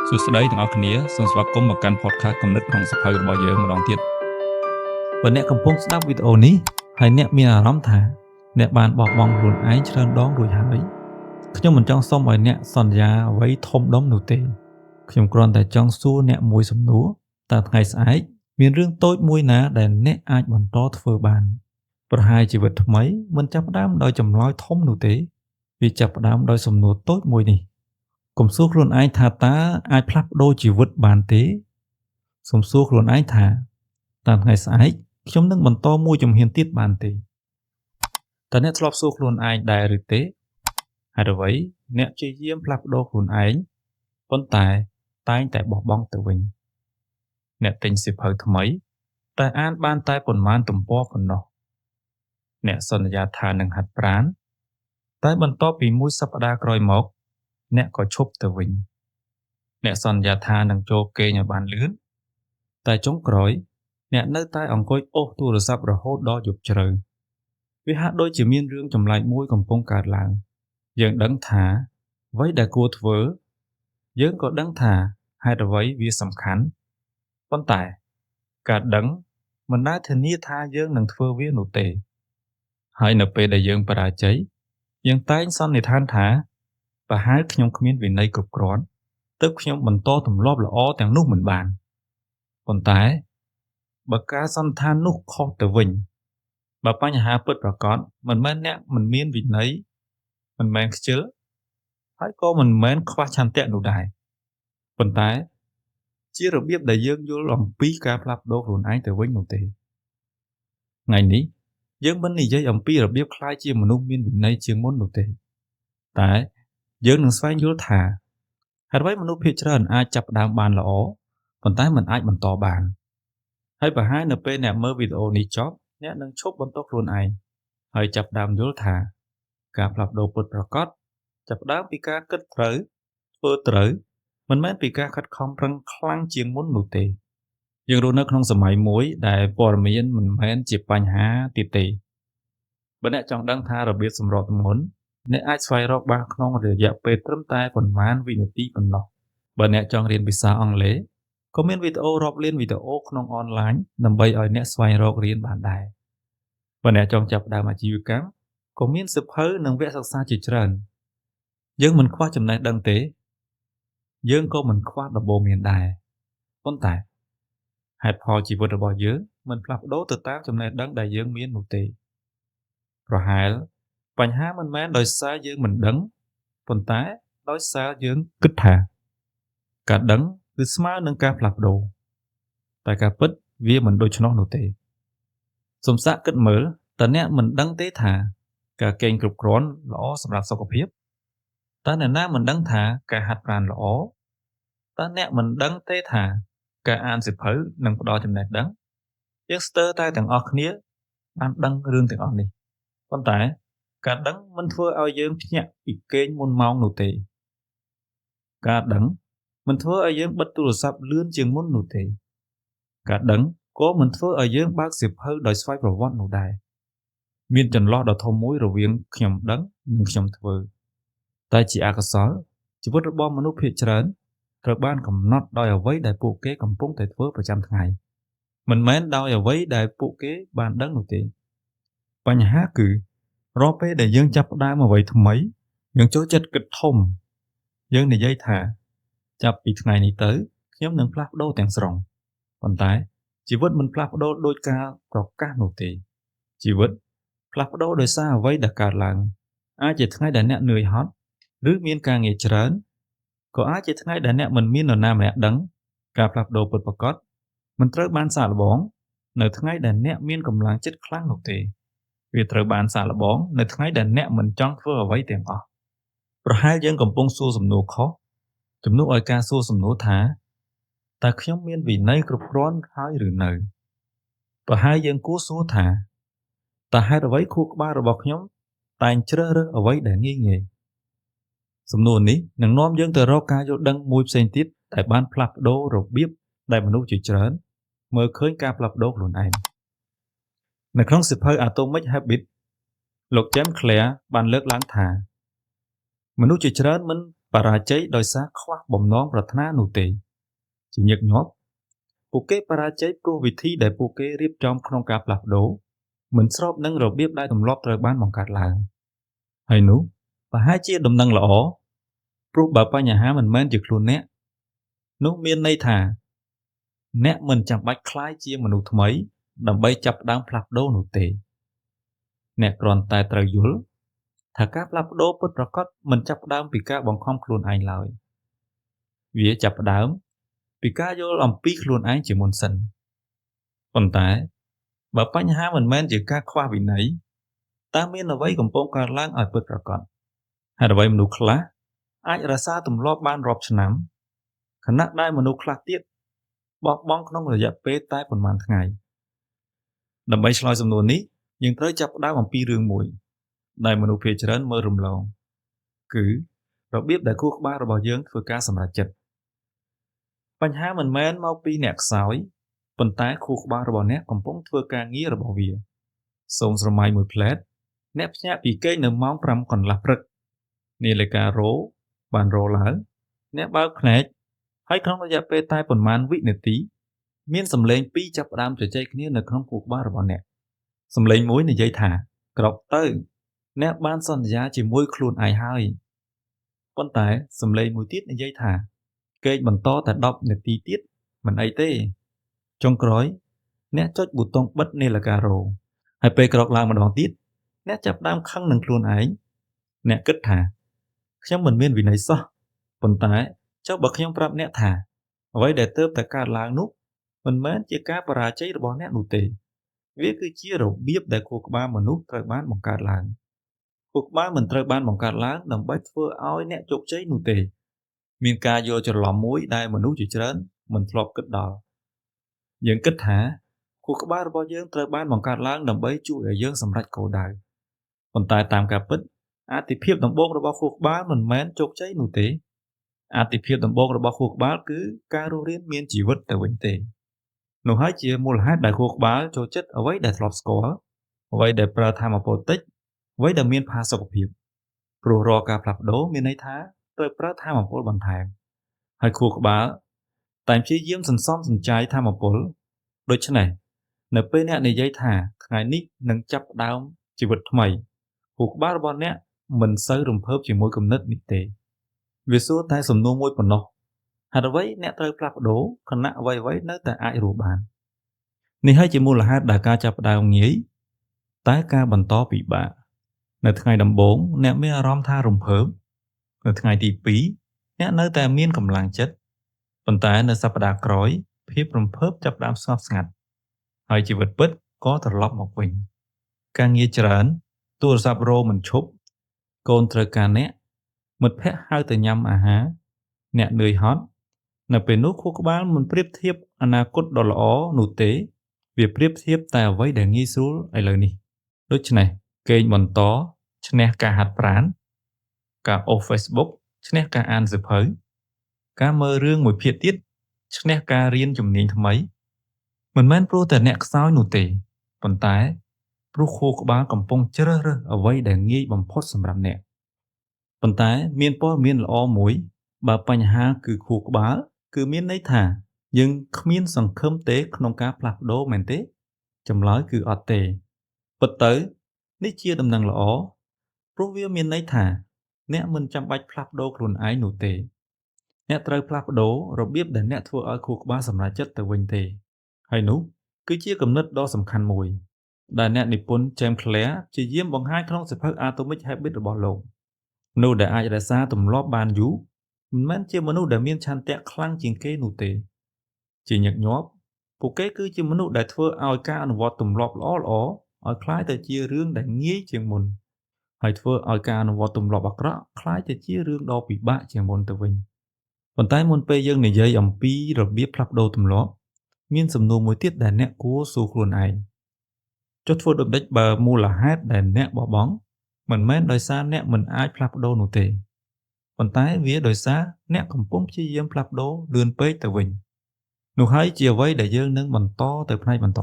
សួស្តីទាំងអស់គ្នាសូមស្វាគមន៍មកកាន់ podcast គំនិតក្នុងសៀវភៅរបស់យើងម្ដងទៀត បើអ្នកកំពុងស្ដាប់វីដេអូនេះហើយអ្នកមានអារម្មណ៍ថាអ្នកបានបោះបង់ខ្លួនឯងច្រើនដងរួចហើយខ្ញុំមិនចង់សុំឲ្យអ្នកសន្យាអ្វីធំដុំនោះទេខ្ញុំគ្រាន់តែចង់សួរអ្នកមួយសំណួរតើថ្ងៃស្អែកមានរឿងតូចមួយណាដែលអ្នកអាចបន្តធ្វើបានប្រហែលជីវិតថ្មីមិនចាប់ផ្ដើមដោយចម្លើយធំនោះទេវាចាប់ផ្ដើមដោយសំណួរតូចមួយនេះកុំសួរខ្លួនឯងថាតើអាចផ្លាស់ប្ដូរជីវិតបានទេសូមសួរខ្លួនឯងថាតើថ្ងៃស្អែកខ្ញុំនឹងបន្តមួយជំហានទៀតបានទេតើអ្នកធ្លាប់សួរខ្លួនឯងដែរឬទេហេតុអ្វីអ្នកព្យាយាមផ្លាស់ប្ដូរខ្លួនឯងប៉ុន្តែតែងតែបោះបង់ទៅវិញអ្នកទិញសៀវភៅថ្មីតែអានបានតែប៉ុន្មានទំព័រប៉ុណ្ណោះអ្នកសន្យាថានឹងហាត់ប្រាណតែបន្ទាប់ពីមួយសប្តាហ៍ក្រោយមកអ្នកក៏ឈប់ទៅវិញអ្នកសន្យាថានឹងចូលគេងឲ្យបានលឿនតែចុងក្រោយអ្នកនៅតែអង្គុយអូសទូរស័ព្ទរហូតដល់យប់ជ្រៅវាហាក់ដូចជាមានរឿងចម្លែកមួយកំពុងកើតឡើងយើងដឹងថាអ្វីដែលគួរធ្វើយើងក៏ដឹងថាហេតុអ្វីវាសំខាន់ប៉ុន្តែការដឹងមិនដែលធានាថាយើងនឹងធ្វើវានោះទេហើយនៅពេលដែលយើងបរាជ័យយើងតែងសន្និដ្ឋានថាប្រហែលខ្ញុំគ្មានវិន័យគ្រប់គ្រាន់ទើបខ្ញុំបន្តទម្លាប់ល្អទាំងនោះមិនបានប៉ុន្តែបើការសន្និដ្ឋាននោះខុសទៅវិញបើបញ្ហាពិតប្រាកដមិនមែនអ្នកមិនមានវិន័យមិនមែនខ្ជិលហើយក៏មិនមែនខ្វះឆន្ទៈនោះដែរប៉ុន្តែជារបៀបដែលយើងយល់អំពីការផ្លាស់ប្ដូរខ្លួនឯងទៅវិញនោះទេថ្ងៃនេះយើងមិននិយាយអំពីរបៀបក្លាយជាមនុស្សមានវិន័យជាងមុននោះទេតែយើងនឹងស្វែងយល់ថាហេតុអ្វីមនុស្សភាគច្រើនអាចចាប់ផ្ដើមបានល្អប៉ុន្តែមិនអាចបន្តបានហើយប្រហែលនៅពេលអ្នកមើលវីដេអូនេះចប់អ្នកនឹងឈប់បន្តខ្លួនឯងហើយចាប់ផ្ដើមយល់ថាការផ្លាស់ប្ដូរពិតប្រាកដចាប់ផ្ដើមពីការគិតត្រូវធ្វើត្រូវមិនមែនពីការខិតខំប្រឹងខ្លាំងជាងមុននោះទេយើងរស់នៅក្នុងសម័យមួយដែលព័ត៌មានមិនមែនជាបញ្ហាទៀតទេបើអ្នកចង់ដឹងថារបៀបសម្របទម្ងន់អ្នកអាចស្វែងរកបានក្នុងរយៈពេលត្រឹមតែប៉ុន្មានវិនាទីប៉ុណ្ណោះបើអ្នកចង់រៀនភាសាអង់គ្លេសក៏មានវីដេអូរាប់លានវីដេអូក្នុងអនឡាញដើម្បីឲ្យអ្នកស្វែងរករៀនបានដែរបើអ្នកចង់ចាប់ផ្ដើមអាជីវកម្មក៏មានសៀវភៅនិងវគ្គសិក្សាជាច្រើនយើងមិនខ្វះចំណេះដឹងទេយើងក៏មិនខ្វះដំបូន្មានដែរប៉ុន្តែហេតុផលជីវិតរបស់យើងមិនផ្លាស់ប្ដូរទៅតាមចំណេះដឹងដែលយើងមាននោះទេប្រហែលបញ្ហាមិនមែនដោយសារយើងមិនដឹងប៉ុន្តែដោយសារយើងគិតថាការដឹងគឺស្មើនឹងការផ្លាស់ប្ដូរតែការពិតវាមិនដូច្នោះនោះទេសូមសាកគិតមើលតើអ្នកមិនដឹងទេថាការគេងគ្រប់គ្រាន់ល្អសម្រាប់សុខភាពតើអ្នកណាមិនដឹងថាការហាត់ប្រាណល្អតើអ្នកមិនដឹងទេថាការអានសៀវភៅនឹងផ្ដល់ចំណេះដឹងយើងស្ទើរតែទាំងអស់គ្នាបានដឹងរឿងទាំងអស់នេះប៉ុន្តែការដឹងមិនធ្វើឲ្យយើងភ្ញាក់ពីគេងមុនម៉ោងនោះទេការដឹងមិនធ្វើឲ្យយើងបិទទូរស័ព្ទលឿនជាងមុននោះទេការដឹងក៏មិនធ្វើឲ្យយើងបើកសៀវភៅដោយស្វ័យប្រវត្តិនោះដែរមានចន្លោះដ៏ធំមួយរវាងខ្ញុំដឹងនិងខ្ញុំធ្វើតែជាអកុសលជីវិតរបស់មនុស្សភាគច្រើនត្រូវបានកំណត់ដោយអ្វីដែលពួកគេកំពុងតែធ្វើប្រចាំថ្ងៃមិនមែនដោយអ្វីដែលពួកគេបានដឹងនោះទេបញ្ហាគឺរាល់ពេលដែលយើងចាប់ផ្ដើមអ្វីថ្មីយើងចូលចិត្តគិតធំយើងនិយាយថាចាប់ពីថ្ងៃនេះទៅខ្ញុំនឹងផ្លាស់ប្ដូរទាំងស្រុងប៉ុន្តែជីវិតមិនផ្លាស់ប្ដូរដោយការប្រកាសនោះទេជីវិតផ្លាស់ប្ដូរដោយសារអ្វីដែលកើតឡើងអាចជាថ្ងៃដែលអ្នកនឿយហត់ឬមានការងារច្រើនក៏អាចជាថ្ងៃដែលអ្នកមិនមាននរណាម្នាក់ដឹងការផ្លាស់ប្ដូរពិតប្រាកដមិនត្រូវបានសាកល្បងនៅថ្ងៃដែលអ្នកមានកម្លាំងចិត្តខ្លាំងនោះទេវាត្រូវបានសាកល្បងនៅថ្ងៃដែលអ្នកមិនចង់ធ្វើអ្វីទាំងអស់ប្រហែលយើងកំពុងសួរសំណួរខុសជំនួសឲ្យការសួរសំណួរថាតើខ្ញុំមានវិន័យគ្រប់គ្រាន់ហើយឬនៅប្រហែលយើងគួរសួរថាតើហេតុអ្វីខួរក្បាលរបស់ខ្ញុំតែងជ្រើសរើសអ្វីដែលងាយងាយសំណួរនេះនឹងនាំយើងទៅរកការយល់ដឹងមួយផ្សេងទៀតដែលបានផ្លាស់ប្ដូររបៀបដែលមនុស្សជាច្រើនមើលឃើញការផ្លាស់ប្ដូរខ្លួនឯងនៅក្នុងសៀវភៅ Atomic Habits លោក James Clear បានលើកឡើងថាមនុស្សជាច្រើនមិន បរាជ័យដោយសារខ្វះបំណងប្រាថ្នានោះទេជាញឹកញាប់ពួកគេបរាជ័យព្រោះវិធីដែលពួកគេរៀបចំក្នុងការផ្លាស់ប្ដូរមិនស្របនឹងរបៀបដែលទម្លាប់ត្រូវបានបង្កើតឡើងហើយនោះប្រហែលជាដំណឹងល្អព្រោះបើបញ្ហាមិនមែនជាខ្លួនអ្នកនោះមានន័យថាអ្នកមិនចាំបាច់ក្លាយជាមនុស្សថ្មីដើម្បីចាប់ផ្ដើមផ្លាស់ប្ដូរនោះទេអ្នកគ្រាន់តែត្រូវយល់ថាការផ្លាស់ប្ដូរពិតប្រាកដមិនចាប់ផ្ដើមពីការបង្ខំខ្លួនឯងឡើយវាចាប់ផ្ដើមពីការយល់អំពីខ្លួនឯងជាមុនសិនប៉ុន្តែបើបញ្ហាមិនមែនជាការខ្វះវិន័យតើមានអ្វីកំពុងកើតឡើងឲ្យពិតប្រាកដហេតុអ្វីមនុស្សខ្លះអាចរក្សាទម្លាប់បានរាប់ឆ្នាំខណៈដែលមនុស្សខ្លះទៀតបោះបង់ក្នុងរយៈពេលតែប៉ុន្មានថ្ងៃដើម្បីឆ្លើយសំណួរនេះយើងត្រូវចាប់ផ្ដើមអំពីរឿងមួយដែលមនុស្សភាគច្រើនមើលរំលងគឺរបៀបដែលខួរក្បាលរបស់យើងធ្វើការសម្រេចចិត្តបញ្ហាមិនមែនមកពីអ្នកខ្សោយប៉ុន្តែខួរក្បាលរបស់អ្នកកំពុងធ្វើការងាររបស់វាសូមស្រមៃមួយផ្លែតអ្នកភ្ញាក់ពីគេងនៅម៉ោង5កន្លះព្រឹកនាឡិការោបានរោឡើងអ្នកបើកភ្នែកហើយក្នុងរយៈពេលតែប៉ុន្មានវិនាទីមានសំឡេងពីរចាប់ផ្ដើមជជែកគ្នានៅក្នុងខួរក្បាលរបស់អ្នកសំឡេងមួយនិយាយថាក្រោកទៅអ្នកបានសន្យាជាមួយខ្លួនឯងហើយប៉ុន្តែសំឡេងមួយទៀតនិយាយថាគេងបន្តតែ10នាទីទៀតមិនអីទេចុងក្រោយអ្នកចុចប៊ូតុងបិទនាឡិការោហើយពេលក្រោកឡើងម្ដងទៀតអ្នកចាប់ផ្ដើមខឹងនឹងខ្លួនឯងអ្នកគិតថាខ្ញុំមិនមានវិន័យសោះប៉ុន្តែចុះបើខ្ញុំប្រាប់អ្នកថាអ្វីដែលទើបតែកើតឡើងនោះមិនមែនជាការបរាជ័យរបស់អ្នកនោះទេវាគឺជារបៀបដែលខួរក្បាលមនុស្សត្រូវបានបង្កើតឡើងខួរក្បាលមិនត្រូវបានបង្កើតឡើងដើម្បីធ្វើឲ្យអ្នកជោគជ័យនោះទេមានការយល់ច្រឡំមួយដែលមនុស្សជាច្រើនមិនធ្លាប់គិតដល់យើងគិតថាខួរក្បាលរបស់យើងត្រូវបានបង្កើតឡើងដើម្បីជួយឲ្យយើងសម្រេចគោលដៅប៉ុន្តែតាមការពិតអាទិភាពដំបូងរបស់ខួរក្បាលមិនមែនជោគជ័យនោះទេអាទិភាពដំបូងរបស់ខួរក្បាលគឺការរស់រានមានជីវិតទៅវិញទេនោះហើយជាមូលហេតុដែលខួរក្បាលចូលចិត្តអ្វីដែលធ្លាប់ស្គាល់អ្វីដែលប្រើថាមពលតិចអ្វីដែលមានផាសុកភាពព្រោះរាល់ការផ្លាស់ប្ដូរមានន័យថាត្រូវប្រើថាមពលបន្ថែមហើយខួរក្បាលតែព្យាយាមសន្សំសំចៃថាមពលដូច្នេះនៅពេលអ្នកនិយាយថាថ្ងៃនេះនឹងចាប់ផ្ដើមជីវិតថ្មីខួរក្បាលរបស់អ្នកមិនសូវរំភើបជាមួយគំនិតនេះទេវាសួរតែសំណួរមួយប៉ុណ្ណោះហេតុអ្វីអ្នកត្រូវផ្លាស់ប្ដូរខណៈអ្វីៗនៅតែអាចរស់បាននេះហើយជាមូលហេតុដែលការចាប់ផ្ដើមងាយតែការបន្តពិបាកនៅថ្ងៃដំបូងអ្នកមានអារម្មណ៍ថារំភើបនៅថ្ងៃទី2អ្នកនៅតែមានកម្លាំងចិត្តប៉ុន្តែនៅសប្តាហ៍ក្រោយភាពរំភើបចាប់ផ្ដើមស្ងប់ស្ងាត់ហើយជីវិតពិតក៏ត្រឡប់មកវិញការងារច្រើនទូរស័ព្ទរោមិនឈប់កូនត្រូវការអ្នកមិត្តភ័ក្តិហៅទៅញ៉ាំអាហារអ្នកនឿយហត់នៅពេលនោះខួរក្បាលមិនប្រៀបធៀបអនាគតដ៏ល្អនោះទេវាប្រៀបធៀបតែអ្វីដែលងាយស្រួលឥឡូវនេះដូច្នេះគេងបន្តឈ្នះការហាត់ប្រាណការអូស Facebook ឈ្នះការអានសៀវភៅការមើលរឿងមួយភាគទៀតឈ្នះការរៀនជំនាញថ្មីមិនមែនព្រោះតែអ្នកខ្សោយនោះទេប៉ុន្តែព្រោះខួរក្បាលកំពុងជ្រើសរើសអ្វីដែលងាយបំផុតសម្រាប់អ្នកប៉ុន្តែមានព័ត៌មានល្អមួយបើបញ្ហាគឺខួរក្បាលគឺមានន័យថាយើងគ្មានសង្ឃឹមទេក្នុងការផ្លាស់ប្ដូរមែនទេចម្លើយគឺអត់ទេពិតទៅនេះជាដំណឹងល្អព្រោះវាមានន័យថាអ្នកមិនចាំបាច់ផ្លាស់ប្ដូរខ្លួនឯងនោះទេអ្នកត្រូវផ្លាស់ប្ដូររបៀបដែលអ្នកធ្វើឲ្យខួរក្បាលសម្រេចចិត្តទៅវិញទេហើយនោះគឺជាគំនិតដ៏សំខាន់មួយដែលអ្នកនិពន្ធ James Clear ព្យាយាមបង្ហាញក្នុងសៀវភៅ Atomic Habits របស់លោកមនុស្សដែលអាចរក្សាទម្លាប់បានយូរមិនមែនជាមនុស្សដែលមានឆន្ទៈខ្លាំងជាងគេនោះទេជាញឹកញាប់ពួកគេគឺជាមនុស្សដែលធ្វើឲ្យការអនុវត្តទម្លាប់ល្អៗឲ្យក្លាយទៅជារឿងដែលងាយជាងមុនហើយធ្វើឲ្យការអនុវត្តទម្លាប់អាក្រក់ក្លាយទៅជារឿងដ៏ពិបាកជាងមុនទៅវិញប៉ុន្តែមុនពេលយើងនិយាយអំពីរបៀបផ្លាស់ប្ដូរទម្លាប់មានសំណួរមួយទៀតដែលអ្នកគួរសួរខ្លួនឯងចុះធ្វើដូចម្តេចបើមូលហេតុដែលអ្នកបោះបង់មិនមែនដោយសារអ្នកមិនអាចផ្លាស់ប្ដូរនោះទេប៉ុន្តែវាដោយសារអ្នកកំពុងព្យាយាមផ្លាស់ប្ដូរលឿនពេកទៅវិញនោះហើយជាអ្វីដែលយើងនឹងបន្តទៅផ្នែកបន្ត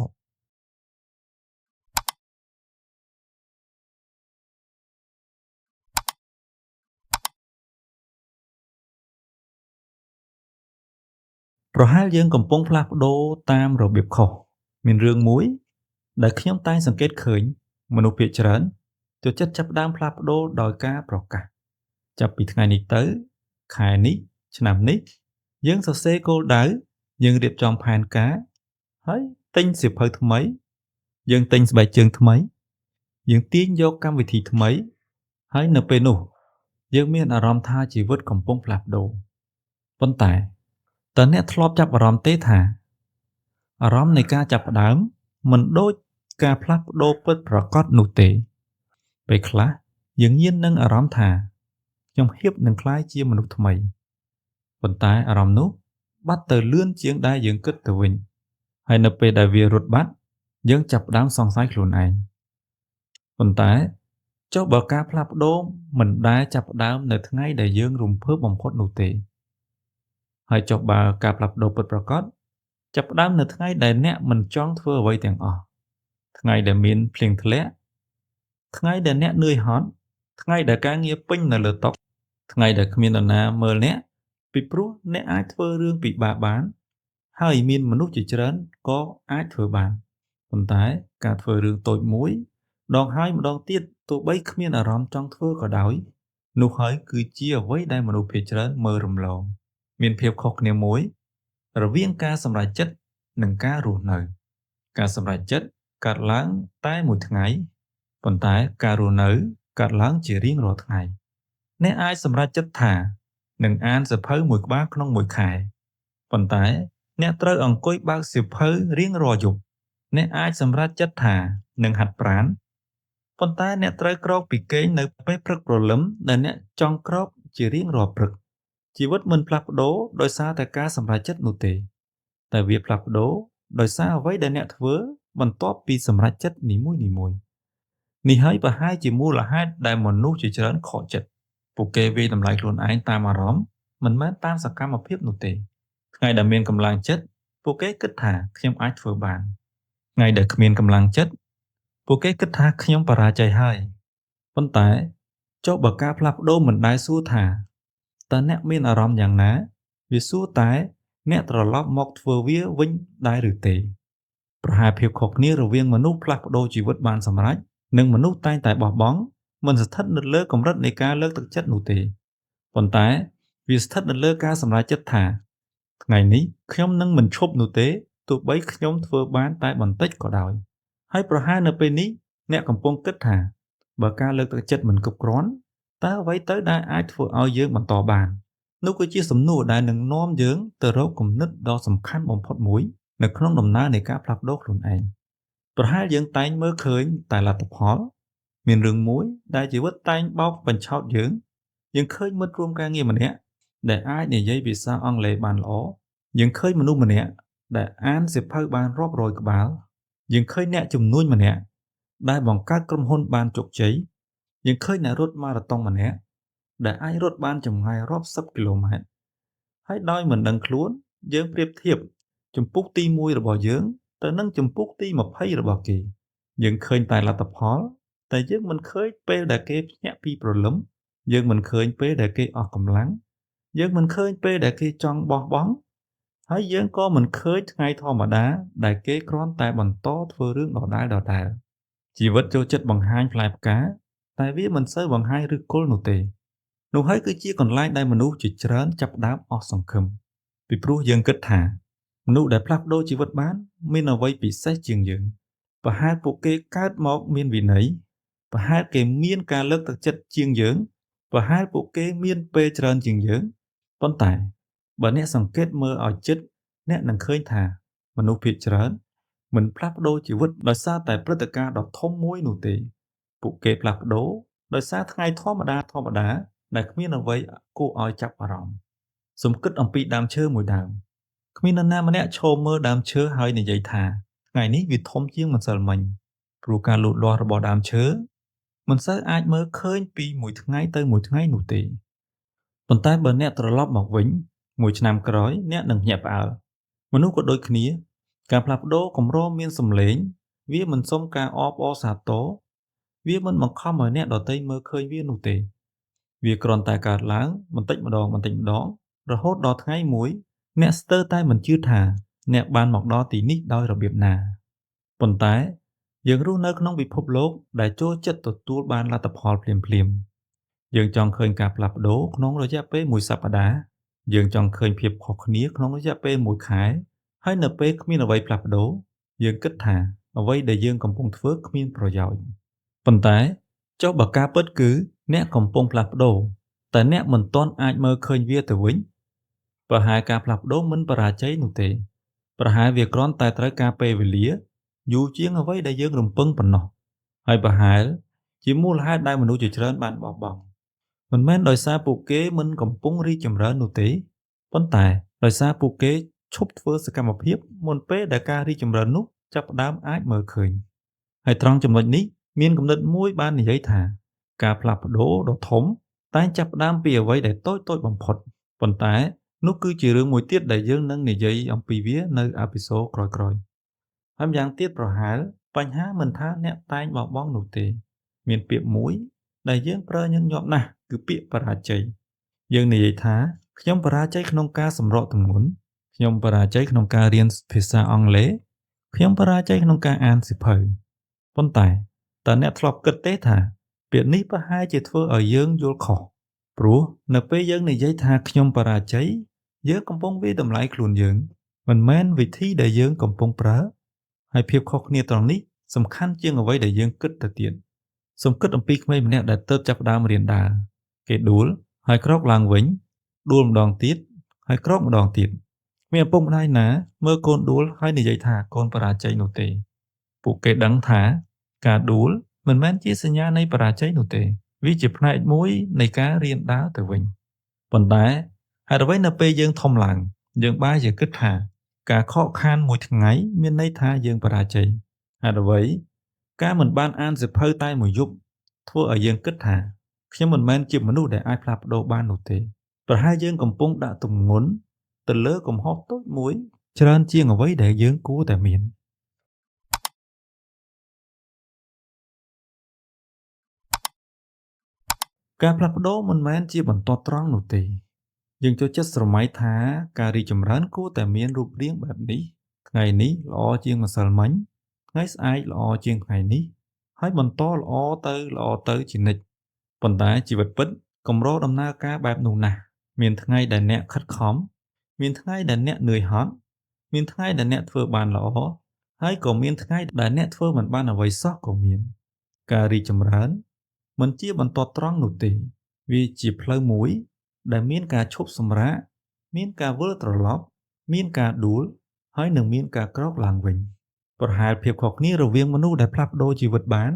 ប្រហែលយើងកំពុងផ្លាស់ប្ដូរតាមរបៀបខុសមានរឿងមួយដែលខ្ញុំតែងសង្កេតឃើញមនុស្សភាគច្រើនចូលចិត្តចាប់ផ្ដើមផ្លាស់ប្ដូរដោយការប្រកាសចាប់ពីថ្ងៃនេះទៅខែនេះឆ្នាំនេះយើងសរសេរគោលដៅយើងរៀបចំផែនការហើយទិញសៀវភៅថ្មីយើងទិញស្បែកជើងថ្មីយើងទាញយកកម្មវិធីថ្មីហើយនៅពេលនោះយើងមានអារម្មណ៍ថាជីវិតកំពុងផ្លាស់ប្ដូរប៉ុន្តែតើអ្នកធ្លាប់ចាប់អារម្មណ៍ទេថាអារម្មណ៍នៃការចាប់ផ្ដើមមិនដូចការផ្លាស់ប្ដូរពិតប្រាកដនោះទេពេលខ្លះយើងញៀននឹងអារម្មណ៍ថាខ្ញុំហៀបនឹងក្លាយជាមនុស្សថ្មីប៉ុន្តែអារម្មណ៍នោះបាត់ទៅលឿនជាងដែលយើងគិតទៅវិញហើយនៅពេលដែលវារត់បាត់យើងចាប់ផ្ដើមសង្ស័យខ្លួនឯងប៉ុន្តែចុះបើការផ្លាស់ប្ដូរមិនដែលចាប់ផ្ដើមនៅថ្ងៃដែលយើងរំភើបបំផុតនោះទេហើយចុះបើការផ្លាស់ប្ដូរពិតប្រាកដចាប់ផ្ដើមនៅថ្ងៃដែលអ្នកមិនចង់ធ្វើអ្វីទាំងអស់ថ្ងៃដែលមានភ្លៀងធ្លាក់ថ្ងៃដែលអ្នកនឿយហត់ថ្ងៃដែលការងារពេញនៅលើតុថ្ងៃដែលគ្មាននរណាមើលអ្នកពីព្រោះអ្នកអាចធ្វើរឿងពិបាកបានហើយមានមនុស្សជាច្រើនក៏អាចធ្វើបានប៉ុន្តែការធ្វើរឿងតូចមួយដងហើយម្ដងទៀតទោះបីគ្មានអារម្មណ៍ចង់ធ្វើក៏ដោយនោះហើយគឺជាអ្វីដែលមនុស្សភាគច្រើនមើលរំលងមានភាពខុសគ្នាមួយរវាងការសម្រេចចិត្តនិងការរស់នៅការសម្រេចចិត្តកើតឡើងតែមួយថ្ងៃប៉ុន្តែការរស់នៅកើតឡើងជារៀងរាល់ថ្ងៃអ្នកអាចសម្រេចចិត្តថានឹងអានសៀវភៅមួយក្បាលក្នុងមួយខែប៉ុន្តែអ្នកត្រូវអង្គុយបើកសៀវភៅរៀងរាល់យប់អ្នកអាចសម្រេចចិត្តថានឹងហាត់ប្រាណប៉ុន្តែអ្នកត្រូវក្រោកពីគេងនៅពេលព្រឹកព្រលឹមដែលអ្នកចង់ក្រោកជារៀងរាល់ព្រឹកជីវិតមិនផ្លាស់ប្ដូរដោយសារតែការសម្រេចចិត្តនោះទេតែវាផ្លាស់ប្ដូរដោយសារអ្វីដែលអ្នកធ្វើបន្ទាប់ពីសម្រេចចិត្តនីមួយៗនេះហើយប្រហែលជាមូលហេតុដែលមនុស្សជាច្រើនខកចិត្តពួកគេវាយតម្លៃខ្លួនឯងតាមអារម្មណ៍មិនមែនតាមសកម្មភាពនោះទេថ្ងៃដែលមានកម្លាំងចិត្តពួកគេគិតថាខ្ញុំអាចធ្វើបានថ្ងៃដែលគ្មានកម្លាំងចិត្តពួកគេគិតថាខ្ញុំបរាជ័យហើយប៉ុន្តែចុះបើការផ្លាស់ប្ដូរមិនដែលសួរថាតើអ្នកមានអារម្មណ៍យ៉ាងណាវាសួរតែអ្នកត្រឡប់មកធ្វើវាវិញដែរឬទេប្រហែលភាពខុសគ្នារវាងមនុស្សផ្លាស់ប្ដូរជីវិតបានសម្រេចនិងមនុស្សតែងតែបោះបង់មិនស្ថិតនៅលើកម្រិតនៃការលើកទឹកចិត្តនោះទេប៉ុន្តែវាស្ថិតនៅលើការសម្រេចចិត្តថាថ្ងៃនេះខ្ញុំនឹងមិនឈប់នោះទេទោះបីខ្ញុំធ្វើបានតែបន្តិចក៏ដោយហើយប្រហែលនៅពេលនេះអ្នកកំពុងគិតថាបើការលើកទឹកចិត្តមិនគ្រប់គ្រាន់តើអ្វីទៅដែលអាចធ្វើឲ្យយើងបន្តបាននោះគឺជាសំណួរដែលនឹងនាំយើងទៅរកគំនិតដ៏សំខាន់បំផុតមួយនៅក្នុងដំណើរនៃការផ្លាស់ប្ដូរខ្លួនឯងប្រហែលយើងតែងមើលឃើញតែលទ្ធផលមានរឿងមួយដែលជីវិតតែងបោកបញ្ឆោតយើងយើងឃើញមិត្តរួមការងារម្នាក់ដែលអាចនិយាយភាសាអង់គ្លេសបានល្អយើងឃើញមនុស្សម្នាក់ដែលអានសៀវភៅបានរាប់រយក្បាលយើងឃើញអ្នកជំនួញម្នាក់ដែលបង្កើតក្រុមហ៊ុនបានជោគជ័យយើងឃើញអ្នករត់ម៉ារ៉ាតុងម្នាក់ដែលអាចរត់បានចម្ងាយរាប់សិបគីឡូម៉ែត្រហើយដោយមិនដឹងខ្លួនយើងប្រៀបធៀបជំពូកទី1របស់យើងទៅនឹងជំពូកទី20របស់គេយើងឃើញតែលទ្ធផលតែយើងមិនឃើញពេលដែលគេភ្ញាក់ពីព្រលឹមយើងមិនឃើញពេលដែលគេអស់កម្លាំងយើងមិនឃើញពេលដែលគេចង់បោះបង់ហើយយើងក៏មិនឃើញថ្ងៃធម្មតាដែលគេគ្រាន់តែបន្តធ្វើរឿងដដែលៗជីវិតចូលចិត្តបង្ហាញផ្លែផ្កាតែវាមិនសូវបង្ហាញឫសគល់នោះទេនោះហើយគឺជាកន្លែងដែលមនុស្សជាច្រើនចាប់ផ្ដើមអស់សង្ឃឹមពីព្រោះយើងគិតថាមនុស្សដែលផ្លាស់ប្ដូរជីវិតបានមានអ្វីពិសេសជាងយើងប្រហែលពួកគេកើតមកមានវិន័យប្រហែលគេមានការលើកទឹកចិត្តជាងយើងប្រហែលពួកគេមានពេលច្រើនជាងយើងប៉ុន្តែបើអ្នកសង្កេតមើលឲ្យជិតអ្នកនឹងឃើញថាមនុស្សភាគច្រើនមិនផ្លាស់ប្ដូរជីវិតដោយសារតែព្រឹត្តិការណ៍ដ៏ធំមួយនោះទេពួកគេផ្លាស់ប្ដូរដោយសារថ្ងៃធម្មតាដែលគ្មានអ្វីគួរឲ្យចាប់អារម្មណ៍សូមគិតអំពីដើមឈើមួយដើមគ្មាននរណាម្នាក់ឈរមើលដើមឈើហើយនិយាយថាថ្ងៃនេះវាធំជាងម្សិលមិញព្រោះការលូតលាស់របស់ដើមឈើមិនសូវអាចមើលឃើញពីមួយថ្ងៃទៅមួយថ្ងៃនោះទេប៉ុន្តែបើអ្នកត្រឡប់មកវិញមួយឆ្នាំក្រោយអ្នកនឹងភ្ញាក់ផ្អើលមនុស្សក៏ដូចគ្នាការផ្លាស់ប្ដូរកម្រមានសម្លេងវាមិនសុំការអបអរសាទរវាមិនបង្ខំឲ្យអ្នកដទៃមើលឃើញវានោះទេវាគ្រាន់តែកើតឡើងបន្តិចម្ដងរហូតដល់ថ្ងៃមួយ អ្នកស្ទើរតែមិនជឿថាអ្នកបានមកដល់ទីនេះដោយរបៀបណាប៉ុន្តែយើងរស់នៅក្នុងពិភពលោកដែលចូលចិត្តទទួលបានលទ្ធផលភ្លាមៗយើងចង់ឃើញការផ្លាស់ប្ដូរក្នុងរយៈពេលមួយសប្តាហ៍យើងចង់ឃើញភាពខុសគ្នាក្នុងរយៈពេលមួយខែហើយនៅពេលគ្មានអ្វីផ្លាស់ប្ដូរយើងគិតថាអ្វីដែលយើងកំពុងធ្វើគ្មានប្រយោជន៍ប៉ុន្តែចុះបើការពិតគឺអ្នកកំពុងផ្លាស់ប្ដូរតែអ្នកមិនទាន់អាចមើលឃើញវាទៅវិញប្រហែលការផ្លាស់ប្ដូរមិនបរាជ័យនោះទេប្រហែលវាគ្រាន់តែត្រូវការពេលវេលាយូរជាងអ្វីដែលយើងរំពឹងប៉ុណ្ណោះហើយប្រហែលជាមូលហេតុដែលមនុស្សជាច្រើនបានបោះបង់មិនមែនដោយសារពួកគេមិនកំពុងរីកចម្រើននោះទេប៉ុន្តែដោយសារពួកគេឈប់ធ្វើសកម្មភាពមុនពេលដែលការរីកចម្រើននោះចាប់ផ្ដើមអាចមើលឃើញហើយត្រង់ចំណុចនេះមានគំនិតមួយបាននិយាយថាការផ្លាស់ប្ដូរដ៏ធំតែងចាប់ផ្ដើមពីអ្វីដែលតូចៗបំផុតប៉ុន្តែនោះគឺជារឿងមួយទៀតដែលយើងនឹងនិយាយអំពីវានៅអេពីសូតក្រោយៗហើយម្យ៉ាងទៀតប្រហែលបញ្ហាមិនថាអ្នកតែងបោះបង់នោះទេមានពាក្យមួយដែលយើងប្រើញឹកញាប់ណាស់គឺពាក្យបរាជ័យយើងនិយាយថាខ្ញុំបរាជ័យក្នុងការសម្របទម្ងន់ខ្ញុំបរាជ័យក្នុងការរៀនភាសាអង់គ្លេសខ្ញុំបរាជ័យក្នុងការអានសៀវភៅប៉ុន្តែតើអ្នកធ្លាប់គិតទេថាពាក្យនេះប្រហែលជាធ្វើឲ្យយើងយល់ខុសព្រោះនៅពេលយើងនិយាយថាខ្ញុំបរាជ័យយើងកំពុងវាយតម្លៃខ្លួនយើងមិនមែនវិធីដែលយើងកំពុងប្រើហើយភាពខុសគ្នាត្រង់នេះសំខាន់ជាងអ្វីដែលយើងគិតទៅទៀតសូមគិតអំពីក្មេងម្នាក់ដែលទើបចាប់ផ្ដើមរៀនដើរគេដួលហើយក្រោកឡើងវិញដួលម្ដងទៀតហើយក្រោកម្ដងទៀតមានឪពុកម្ដាយណាមើលកូនដួលហើយនិយាយថាកូនបរាជ័យនោះទេពួកគេដឹងថាការដួលមិនមែនជាសញ្ញានៃបរាជ័យនោះទេវាជាផ្នែកមួយនៃការរៀនដើរទៅវិញប៉ុន្តែហេតុអ្វីនៅពេលយើងធំឡើងយើងបែរជាគិតថាការខកខានមួយថ្ងៃមានន័យថាយើងបរាជ័យហេតុអ្វីការមិនបានអានសៀវភៅតែមួយយប់ធ្វើឲ្យយើងគិតថាខ្ញុំមិនមែនជាមនុស្សដែលអាចផ្លាស់ប្ដូរបាននោះទេប្រហែលយើងកំពុងដាក់ទម្ងន់ទៅលើកំហុសតូចមួយច្រើនជាងអ្វីដែលយើងគួរតែមានការផ្លាស់ប្ដូរមិនមែនជាបន្ទាត់ត្រង់នោះទេយើងចូលចិត្តស្រមៃថាការរីកចម្រើនគួរតែមានរូបរាងបែបនេះថ្ងៃនេះល្អជាងម្សិលមិញថ្ងៃស្អែកល្អជាងថ្ងៃនេះហើយបន្តល្អទៅជានិច្ចប៉ុន្តែជីវិតពិតកម្រដំណើរការបែបនោះណាស់មានថ្ងៃដែលអ្នកខិតខំមានថ្ងៃដែលអ្នកនឿយហត់មានថ្ងៃដែលអ្នកធ្វើបានល្អហើយក៏មានថ្ងៃដែលអ្នកធ្វើមិនបានអ្វីសោះក៏មានការរីកចម្រើនមិនជាបន្ទាត់ត្រង់នោះទេវាជាផ្លូវមួយដែលមានការឈប់សម្រាកមានការវិលត្រឡប់មានការដួលហើយនឹងមានការក្រោកឡើងវិញប្រហែលភាពខុសគ្នារវាងមនុស្សដែលផ្លាស់ប្ដូរជីវិតបាន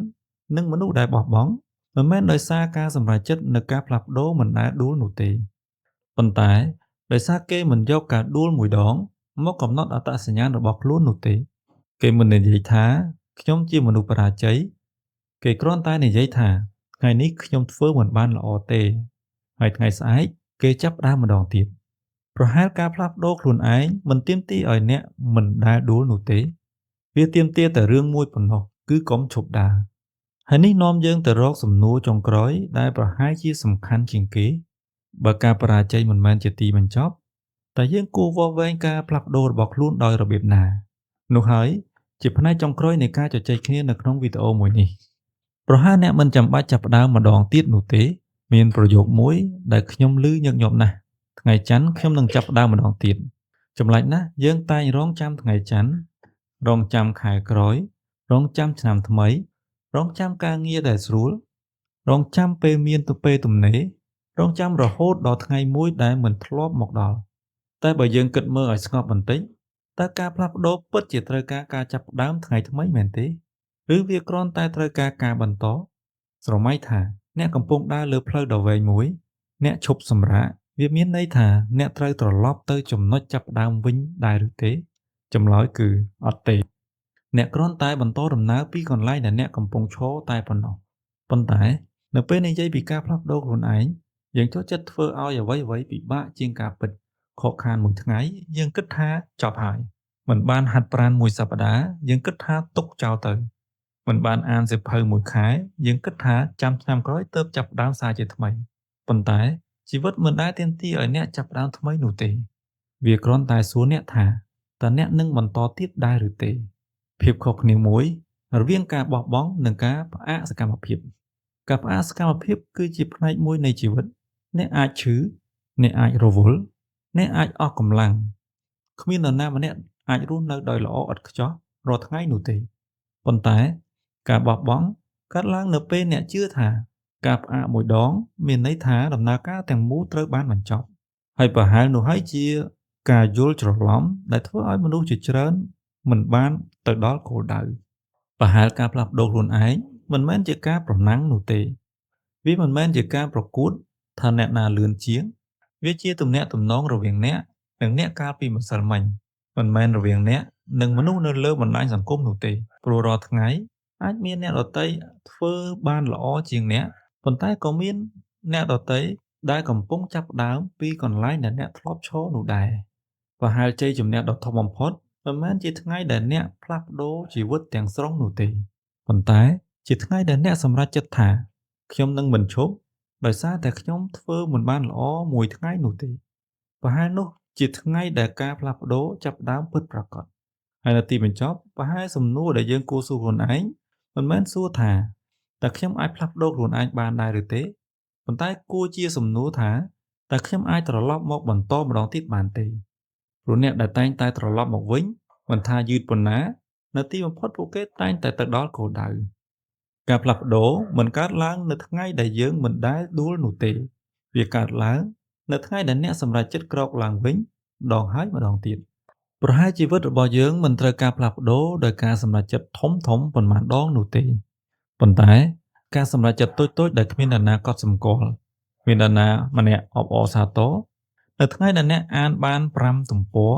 និងមនុស្សដែលបោះបង់មិនមែនដោយសារការសម្រេចចិត្តនៅការផ្លាស់ប្ដូរមិនដែលដួលនោះទេប៉ុន្តែដោយសារគេមិនយកការដួលមួយដងមកកំណត់អត្តសញ្ញាណរបស់ខ្លួននោះទេគេមិននិយាយថាខ្ញុំជាមនុស្សបរាជ័យគេគ្រាន់តែនិយាយថាថ្ងៃនេះខ្ញុំធ្វើមិនបានល្អទេហើយថ្ងៃស្អែកគេចាប់ផ្ដើមម្ដងទៀតប្រហែលការផ្លាស់ប្ដូរខ្លួនឯងមិនទាមទារឲ្យអ្នកមិនដែលដួលនោះទេវាទាមទារតែរឿងមួយប៉ុណ្ណោះគឺកុំឈប់ដើរហើយនេះនាំយើងទៅរកសំណួរចុងក្រោយដែលប្រហែលជាសំខាន់ជាងគេបើការបរាជ័យមិនមែនជាទីបញ្ចប់តែយើងគួរវាស់វែងការផ្លាស់ប្ដូររបស់ខ្លួនដោយរបៀបណានោះហើយជាផ្នែកចុងក្រោយនៃការជជែកគ្នានៅក្នុងវីដេអូមួយនេះប្រហែលអ្នកមិនចាំបាច់ចាប់ផ្ដើមម្ដងទៀតនោះទេមានប្រយោគមួយដែលខ្ញុំឮញឹកញាប់ណាស់ថ្ងៃច័ន្ទខ្ញុំនឹងចាប់ផ្ដើមម្ដងទៀតចម្លែកណាស់យើងតែងរងចាំថ្ងៃច័ន្ទរងចាំខែក្រោយរងចាំឆ្នាំថ្មីរងចាំការងារដែលស្រួលរងចាំពេលមានទៅពេលទំនេររងចាំរហូតដល់ថ្ងៃមួយដែលមិនធ្លាប់មកដល់តែបើយើងគិតមើលឲ្យស្ងប់បន្តិចតើការផ្លាស់ប្ដូរពិតជាត្រូវការការចាប់ផ្ដើមថ្ងៃថ្មីមែនទេឬវាគ្រាន់តែត្រូវការការបន្តស្រមៃថាអ្នកកំពុងដើរលើផ្លូវដ៏វែងមួយអ្នកឈប់សម្រាកវាមានន័យថាអ្នកត្រូវត្រឡប់ទៅចំណុចចាប់ផ្ដើមវិញដែរឬទេចម្លើយគឺអត់ទេអ្នកគ្រាន់តែបន្តដំណើរពីកន្លែងដែលអ្នកកំពុងឈរតែប៉ុណ្ណោះប៉ុន្តែនៅពេលនិយាយពីការផ្លាស់ប្ដូរខ្លួនឯងយើងចូលចិត្តធ្វើឲ្យអ្វីៗពិបាកជាងការពិតខកខានមួយថ្ងៃយើងគិតថាចប់ហើយមិនបានហាត់ប្រាណមួយសប្តាហ៍យើងគិតថាទុកចោលទៅមិនបានអានសៀវភៅមួយខែយើងគិតថាចាំឆ្នាំក្រោយទើបចាប់ផ្ដើមសារជាថ្មីប៉ុន្តែជីវិតមិនដែលទាមទារឲ្យអ្នកចាប់ផ្ដើមថ្មីនោះទេ វាគ្រាន់តែសួរអ្នកថាតើអ្នកនឹងបន្តទៀតដែរឬទេភាពខុសគ្នាមួយរវាងការបោះបង់និងការផ្អាកសកម្មភាពការផ្អាកសកម្មភាពគឺជាផ្នែកមួយនៃជីវិតអ្នកអាចឈឺអ្នកអាចរវល់អ្នកអាចអស់កម្លាំងគ្មាននរណាម្នាក់អាចរស់នៅដោយល្អឥតខ្ចោះរាល់ថ្ងៃនោះទេប៉ុន្តែការបោះបង់កើតឡើងនៅពេលអ្នកជឿថាការផ្អាកមួយដងមានន័យថាដំណើរការទាំងមូលត្រូវបានបញ្ចប់ហើយប្រហែលនោះហើយជាការយល់ច្រឡំដែលធ្វើឲ្យមនុស្សជាច្រើនមិនបានទៅដល់គោលដៅប្រហែលការផ្លាស់ប្ដូរខ្លួនឯងមិនមែនជាការប្រណាំងនោះទេវាមិនមែនជាការប្រកួតថាអ្នកណាលឿនជាងវាជាទំនាក់ទំនងរវាងអ្នកនិងអ្នកកាលពីម្សិលមិញមិនមែនរវាងអ្នកនិងមនុស្សនៅលើបណ្ដាញសង្គមនោះទេព្រោះរាល់ថ្ងៃអាចមានអ្នកដទៃធ្វើបានល្អជាងអ្នកប៉ុន្តែក៏មានអ្នកដទៃដែលកំពុងចាប់ផ្ដើមពីកន្លែងដែលអ្នកធ្លាប់ឈរនោះដែរប្រហែលជ័យជំនះដ៏ធំបំផុតមិនមែនជាថ្ងៃដែលអ្នកផ្លាស់ប្ដូរជីវិតទាំងស្រុងនោះទេប៉ុន្តែជាថ្ងៃដែលអ្នកសម្រេចចិត្តថាខ្ញុំនឹងមិនឈប់ដោយសារតែខ្ញុំធ្វើមិនបានល្អមួយថ្ងៃនោះទេប្រហែលនោះជាថ្ងៃដែលការផ្លាស់ប្ដូរចាប់ផ្ដើមពិតប្រាកដហើយនៅទីបញ្ចប់ប្រហែលសំណួរដែលយើងគួរសួរខ្លួនឯងមិនមែនសួរថាតើខ្ញុំអាចផ្លាស់ប្ដូរខ្លួនឯងបានដែរឬទេប៉ុន្តែគួរជាសំណួរថាតើខ្ញុំអាចត្រឡប់មកបន្តម្ដងទៀតបានទេព្រោះអ្នកដែលតែងតែត្រឡប់មកវិញមិនថាយឺតប៉ុណ្ណានៅទីបំផុតពួកគេតែងតែទៅដល់គោលដៅការផ្លាស់ប្ដូរមិនកើតឡើងនៅថ្ងៃដែលយើងមិនដែលដួលនោះទេវាកើតឡើងនៅថ្ងៃដែលអ្នកសម្រេចចិត្តក្រោកឡើងវិញម្ដងហើយម្ដងទៀតប្រហែលជីវិតរបស់យើងមិនត្រូវការផ្លាស់ប្ដូរដោយការសម្រេចចិត្តធំៗប៉ុន្មានដងនោះទេប៉ុន្តែការសម្រេចចិត្តតូចៗដែលគ្មាននរណាកត់សម្គាល់មាននរណាម្នាក់អបអរសាទរនៅថ្ងៃដែលអ្នកអានបាន5ទំព័រ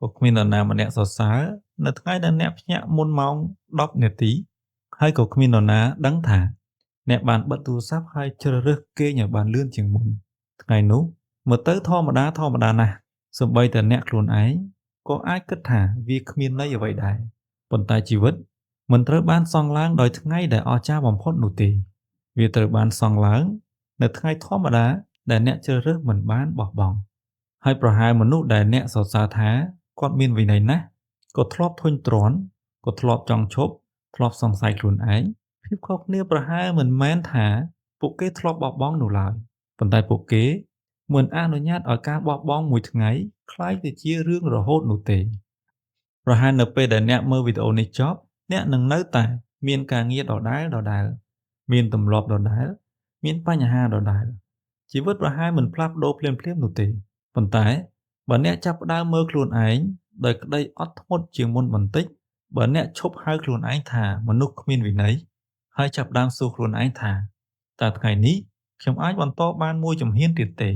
ក៏គ្មាននរណាម្នាក់សរសើរនៅថ្ងៃដែលអ្នកភ្ញាក់មុនម៉ោង10នាទីហើយក៏គ្មាននរណាដឹងថាអ្នកបានបិទទូរស័ព្ទហើយជ្រើសរើសគេងឲ្យបានលឿនជាងមុនថ្ងៃនោះមើលទៅធម្មតាណាស់សូម្បីតែអ្នកខ្លួនឯងក៏អាចគិតថាវាគ្មានន័យអ្វីដែរប៉ុន្តែជីវិតមិនត្រូវបានសង់ឡើងដោយថ្ងៃដែលអស្ចារ្យបំផុតនោះទេវាត្រូវបានសង់ឡើងនៅថ្ងៃធម្មតាដែលអ្នកជ្រើសរើសមិនបានបោះបង់ហើយប្រហែលមនុស្សដែលអ្នកសរសើរថាគាត់មានវិន័យណាស់ក៏ធ្លាប់ធុញទ្រាន់ក៏ធ្លាប់ចង់ឈប់ធ្លាប់សង្ស័យខ្លួនឯងភាពខុសគ្នាប្រហែលមិនមែនថាពួកគេធ្លាប់បោះបង់នោះឡើយប៉ុន្តែពួកគេមិនអនុញ្ញាតឲ្យការបោះបង់មួយថ្ងៃក្លាយទៅជារឿងរហូតនោះទេប្រហែលនៅពេលដែលអ្នកមើលវីដេអូនេះចប់អ្នកនឹងនៅតែមានការងារដដែលៗមានទម្លាប់ដដែលមានបញ្ហាដដែលជីវិតប្រហែលមិនផ្លាស់ប្ដូរភ្លាមៗនោះទេប៉ុន្តែបើអ្នកចាប់ផ្ដើមមើលខ្លួនឯងដោយក្តីអត់ធ្មត់ជាងមុនបន្តិចបើអ្នកឈប់ហៅខ្លួនឯងថាមនុស្សគ្មានវិន័យហើយចាប់ផ្ដើមសួរខ្លួនឯងថាតើថ្ងៃនេះខ្ញុំអាចបន្តបានមួយជំហានទៀតទេ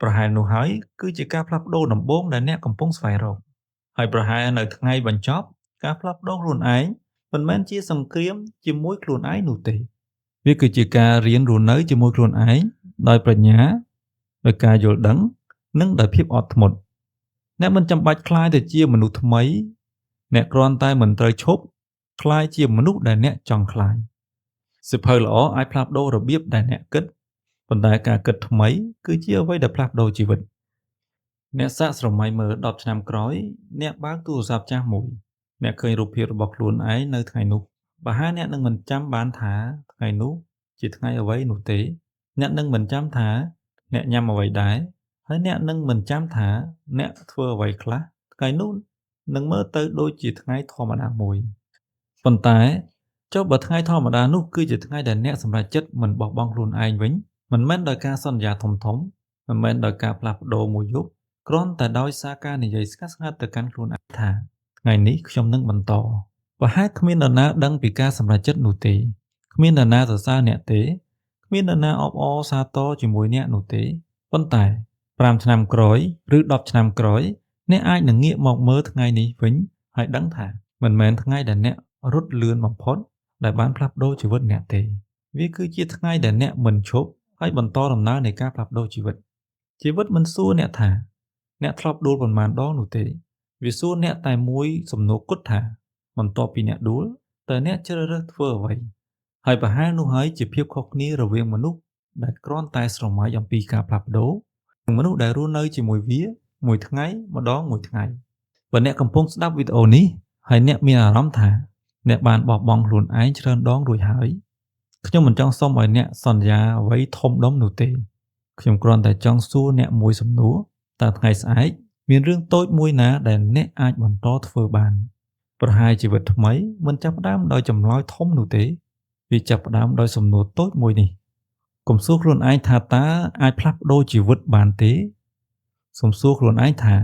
ប្រហែលនោះហើយគឺជាការផ្លាស់ប្ដូរដំបូងដែលអ្នកកំពុងស្វែងរកហើយប្រហែលនៅថ្ងៃបញ្ចប់ការផ្លាស់ប្ដូរខ្លួនឯងមិនមែនជាសង្គ្រាមជាមួយខ្លួនឯងនោះទេវាគឺជាការរៀនរស់នៅជាមួយខ្លួនឯងដោយប្រាជ្ញាដោយការយល់ដឹងនិងដោយភាពអត់ធ្មត់អ្នកមិនចាំបាច់ក្លាយទៅជាមនុស្សថ្មីអ្នកគ្រាន់តែមិនត្រូវឈប់ក្លាយជាមនុស្សដែលអ្នកចង់ក្លាយសៀវភៅល្អអាចផ្លាស់ប្ដូររបៀបដែលអ្នកគិតប៉ុន្តែការគិតថ្មីគឺជាអ្វីដែលផ្លាស់ប្ដូរជីវិតអ្នកសាកស្រមៃមើល10ឆ្នាំក្រោយអ្នកបើកទូរស័ព្ទចាស់មួយអ្នកឃើញរូបភាពរបស់ខ្លួនឯងនៅថ្ងៃនោះប្រហែលអ្នកនឹងមិនចាំបានថាថ្ងៃនោះជាថ្ងៃអ្វីនោះទេអ្នកនឹងមិនចាំថាអ្នកញ៉ាំអ្វីដែរហើយអ្នកនឹងមិនចាំថាអ្នកធ្វើអ្វីខ្លះថ្ងៃនោះនឹងមើលទៅដូចជាថ្ងៃធម្មតាមួយប៉ុន្តែចុះបើថ្ងៃធម្មតានោះគឺជាថ្ងៃដែលអ្នកសម្រេចចិត្តមិនបោះបង់ខ្លួនឯងវិញមិនមែនដោយការសន្យាធំៗមិនមែនដោយការផ្លាស់ប្ដូរមួយយប់គ្រាន់តែដោយសារការនិយាយស្ងាត់ៗទៅកាន់ខ្លួនឯងថាថ្ងៃនេះខ្ញុំនឹងបន្តប្រហែលគ្មាននរណាដឹងពីការសម្រេចចិត្តនោះទេគ្មាននរណាសរសើរអ្នកទេគ្មាននរណាអបអរសាទរជាមួយអ្នកនោះទេប៉ុន្តែ5ឆ្នាំក្រោយឬ10ឆ្នាំក្រោយអ្នកអាចនឹងងាកមកមើលថ្ងៃនេះវិញហើយដឹងថាមិនមែនថ្ងៃដែលអ្នករត់លឿនបំផុតដែលបានផ្លាស់ប្ដូរជីវិតអ្នកទេវាគឺជាថ្ងៃដែលអ្នកមិនឈប់ហើយបន្តដំណើរនៃការផ្លាស់ប្ដូរជីវិតជីវិតមិនសួរអ្នកថាអ្នកធ្លាប់ដួលប៉ុន្មានដងនោះទេវាសួរអ្នកតែមួយសំណួរគត់ថាបន្ទាប់ពីអ្នកដួលតើអ្នកជ្រើសរើសធ្វើអ្វីហើយប្រហែលនោះហើយជាភាពខុសគ្នារវាងមនុស្សដែលគ្រាន់តែស្រមៃអំពីការផ្លាស់ប្ដូរនិងមនុស្សដែលរស់នៅជាមួយវា មួយថ្ងៃម្ដងមួយថ្ងៃបើអ្នកកំពុងស្ដាប់វីដេអូនេះហើយអ្នកមានអារម្មណ៍ថាអ្នកបានបោះបង់ខ្លួនឯងច្រើនដងរួចហើយខ្ញុំមិនចង់សុំឲ្យអ្នកសន្យាអ្វីធំដុំនោះទេខ្ញុំគ្រាន់តែចង់សួរអ្នកមួយសំណួរតើថ្ងៃស្អែកមានរឿងតូចមួយណាដែលអ្នកអាចបន្តធ្វើបានប្រហែលជីវិតថ្មីមិនចាប់ផ្ដើមដោយចម្លើយធំនោះទេវាចាប់ផ្ដើមដោយសំណួរតូចមួយនេះកុំសួរខ្លួនឯងថាតើអាចផ្លាស់ប្ដូរជីវិតបានទេសូមសួរខ្លួនឯងថា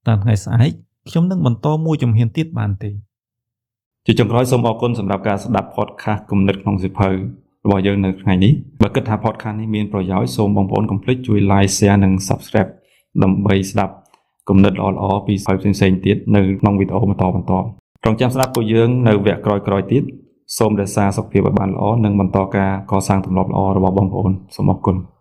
តើថ្ងៃស្អែកខ្ញុំនឹងបន្តមួយជំហានទៀតបានទេ ជាចុងក្រោយសូមអរគុណសម្រាប់ការស្ដាប់ podcast គំនិតក្នុងសៀវភៅរបស់យើងនៅថ្ងៃនេះបើគិតថា podcast នេះមានប្រយោជន៍សូមបងប្អូនកុំភ្លេចជួយ like share និង subscribe ដើម្បីស្ដាប់គំនិតល្អៗពីសៀវភៅផ្សេងៗទៀតនៅក្នុងវីដេអូបន្តបន្តរងចាំស្ដាប់ពួកយើងនៅវគ្គក្រោយៗទៀតសូមរក្សាសុខភាពឲ្យបានល្អនិងបន្តការកសាងទម្លាប់ល្អរបស់បងប្អូនសូមអរគុណ។